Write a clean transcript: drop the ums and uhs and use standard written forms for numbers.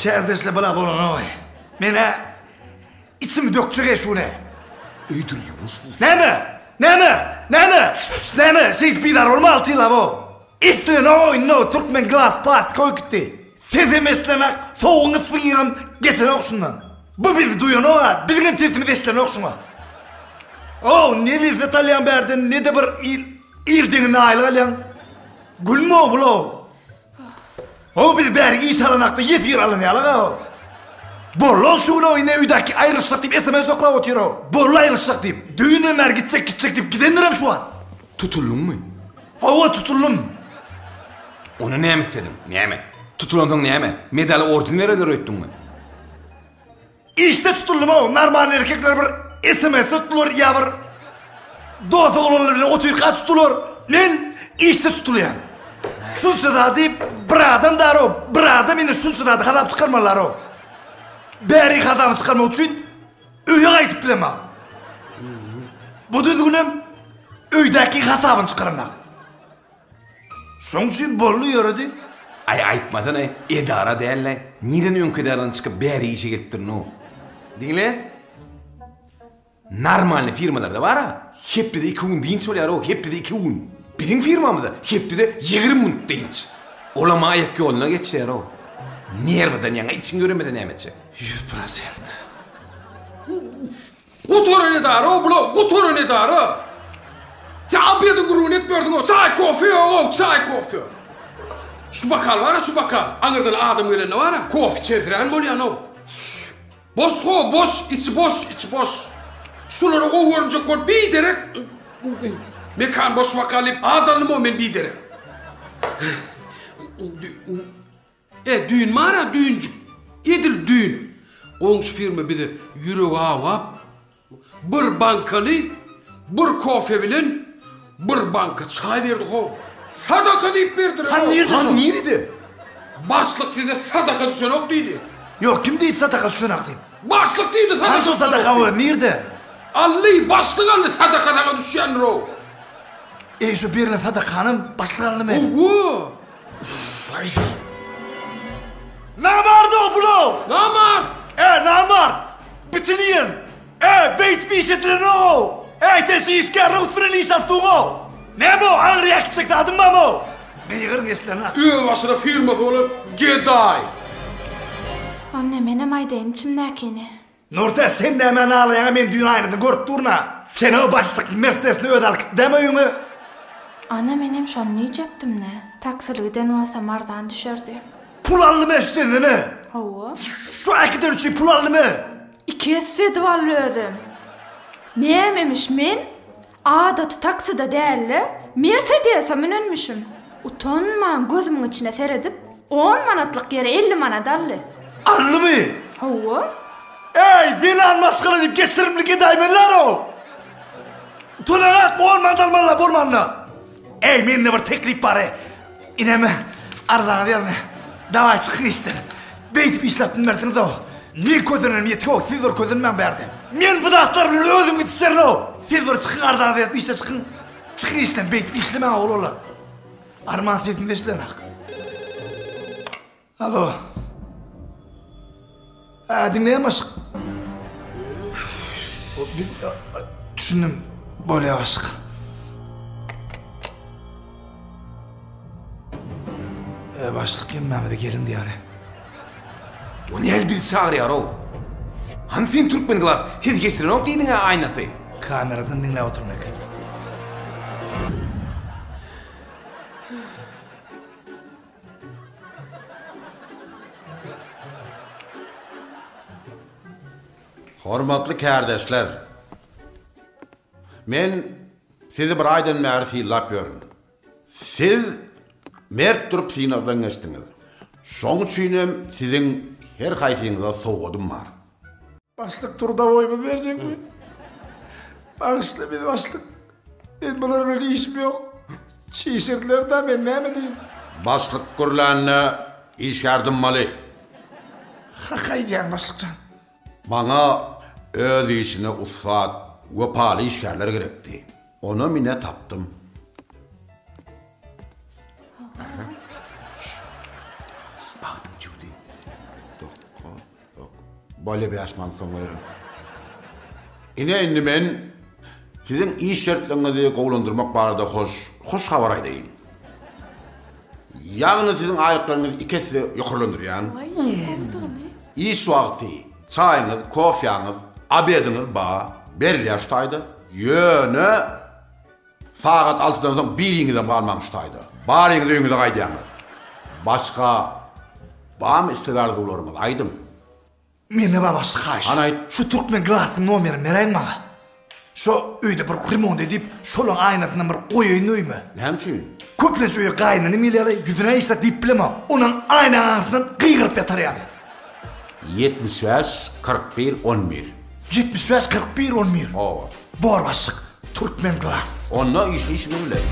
Kärdeşle bula bolanoý. Men-ä içimi dökjek eşune. Öýdür ýuwaş bol. Näme? Näme? Näme? Näme? Şeýdip bizar bolma altyýlap-ow. Eşdilenok indi türkmen glas plastik oý gitdi. Sesem eşilenak, sowugyň ysgyňam geçenok şundan. Bu bizi duýanok-a, biziňem sesimiz eşilenok şuňa. Ow, ne lezzet alýaň bärden, ne-de bir il, il deňinde aýlyk alýaň. Gülme-ow bul-ow. Ow, bizi bärik iş alanakda ýesir alan ýalyk-ow. Boldy-ow şu gün-ow, ine öýdäki aýrylyşjak diýip sms oklap otyr-ow. Boldy aýrylyşjak diýip. Düýnem bäri gitjek, gitjek diýip gidendirem şu wagt. Tutuldyňmy? Hawa, tutuldym. Onda näme islediň? Näme? Tutulansoň näme? Medal orden bererler öýtdüňmi? Işde tutuldym-ow, normalny erkekler bir sms tutular ýa bir dost oglanlar bilen otyrka tutular. Men işde tutulýan. Şunça zady bir adam daro, bir adam indi şunça zady hasap çykarmalylar-ow. Bäri hasaby çykarmak üçin öýe gaýdyp bilemok. Bu düzgünem öýdäki hasabyny çykarmak. Şoň üçin boldy ýöredi. Aý aýtmasana edara däl-le. Nirden öňki edaradan çykyp bäri işe gelipdirin-ow. Diňle. Normalny firmalarda bar-a, hepdede iki gün dynç bolýar-ow, hepdede iki gün. Biziň firmamyzda hepdede 20 minut dynç. Olam aýak ýoluna geçýär-ow. Nerwidan ýaňa içiň ýöremese näme etjek? 100%. Gutaran edara bula, gutaran edara. Sen obediň gürrüňini etmersiň-ow, çaý kofe ýog-ow, çaý kofe. Şu bokal bar-a, şu bokal. Aňyrdan adam gelende bar-a, kofe içerdirän bolýan-ow. Boş-how, boş, içi boş, içi boş. Şulara gowy görünjek bolup biderek Mekan boş bokal diýip ad aldym-ow men biderek. E, düýn bar-a, düýnjük. Edil düýn. Goňşy firma bize ýüregi awap, bir bankaly bir kofe bilen bir banka çaý berdi how. Sadaka diýip berdiler. Han nirde şo? Han nirede? Başlyk size sadaka düşenok diýdi. Ýok, kim diýdi sadaka düşenok diýip? Başlyk diýdi sadaka. Han şo sadaka we nirde? Aldy, başlyk aldy, sadaka saňa düşýändir-ow. Eý, şo berlen sadakanam başlyk aldymy? Hawa. Namart-ow bul-ow! Namart! E, namart! Bitilýän! E, beýdip iş edilenok-ow! Eý, sen şu işgärlik üstünden iş alyp duň-ow! Näme-ow, aňryýa kiçijek zadyň barmy-ow? Gygyryň eşilenok. Öz başyna firmasy bolan gedaý. Onda menem aýdaýyn içimdäkini. Nurtäç sen nämä nalaýaňa men düýn aýnadan görüp durna. Senow başlyk mersedesini özi alyp gitdi dämi öýüňe. Ana menem şony diýjekdimdä. Taksili giden bolsam arzan düşerdi. Pul aldymy eşdenine? Hawa. Şu äkiden üçin pul aldymy? Iki esse edip aldy özem. Nämemiş men Adaty taksida däl-de, Mersedese münenmişim. Utanman gözümiň içine seredip, on manatlyk ýere 50 manat aldy. Aldymy? Hawa. Eý, zenan maşgala diýip geçirimlik edäýmeliler-ow! Utanaňak, on manat almalylar bolmanda. Eý, mende bir teklip bar-eý. Ineme, arzaňyzy ýazyň. Dawaý çykyň işden. Beýdip işläp bilmersiňiz-ow. Men kösenenim ýetik-ow, siz bir kösenmäň bärde. Men bu zatlar bilen özüm gidişerin-ow. Siz bir çykyň arzaňyzy ýazyp işden çykyň. Çykyň işden, beýdip işlemäň oglanlar. Arman sesimiz eşidenak. Alo. Hä, diňleýän başlyk. Düşündim. Bolýar başlyk. E, başlyk hemmämize geliň diýýär. O näl bizi çagyrýar-ow? Hany sen Türkmen Glass ses geçirenok diýdiň-ä aýnasy? Kameradan diňläp oturan eken. Hormatly kärdeşler! Men. Sizi bir aýdan bäri synlap ýörün. Siz mert durup synagdan geçdiňiz. Şoň üçinem siziň her haýsyňyza sowgadym bar. Başlyk trudowoýymyzy berjekmi? Bagyşla bizi başlyk. Men bular bilen işim ýok. Çişirdiler-dä men näme diýin. Başlyk gürlände işgär dymmaly. Hak aýdýaň başlyk jan. Maňa öz işine ussat, wepaly işgärler gerekdi. Onam ine tapdym. Bagtyň çüwdi. Bolýa bäş manat soň bererin. Ine indi men siziň iş şertleriňizi gowulandyrmak barada hoş hoş habar aýdaýyn. Ýagny siziň aýlyklaryňyzy iki esse ýokarlandyrýan. Iş wagty çaýyňyz, kofýaňyz, obediňiz ba, berilýär şu taýda. Ýöne Sagat altydan soň biriňizem galmaň şu taýda. Baryňyz öýüňize gaýdýaňyz. Başga barmy isleg-arzuwlaryňyz, aýdyň. Mende bar başga haýyş. Hany aýt. Şu Türkmen Glass-yň nomerini beräýiň maňa. Şo öýde bir remont edip, şolaň aýnasyndan bir goýaýyn öýüme. Näme üçin? Köplenç öýe gaýynenem gelýärler, ýüzüne hiç zat diýip bilemok. Onuň aýnaň aňyrsyndan gygyryp ýatar ýaly. 75 41 11. 75 41 11. Hawa. Bor başlyk. Türkmen Glass. Onda işli işimiz bilen.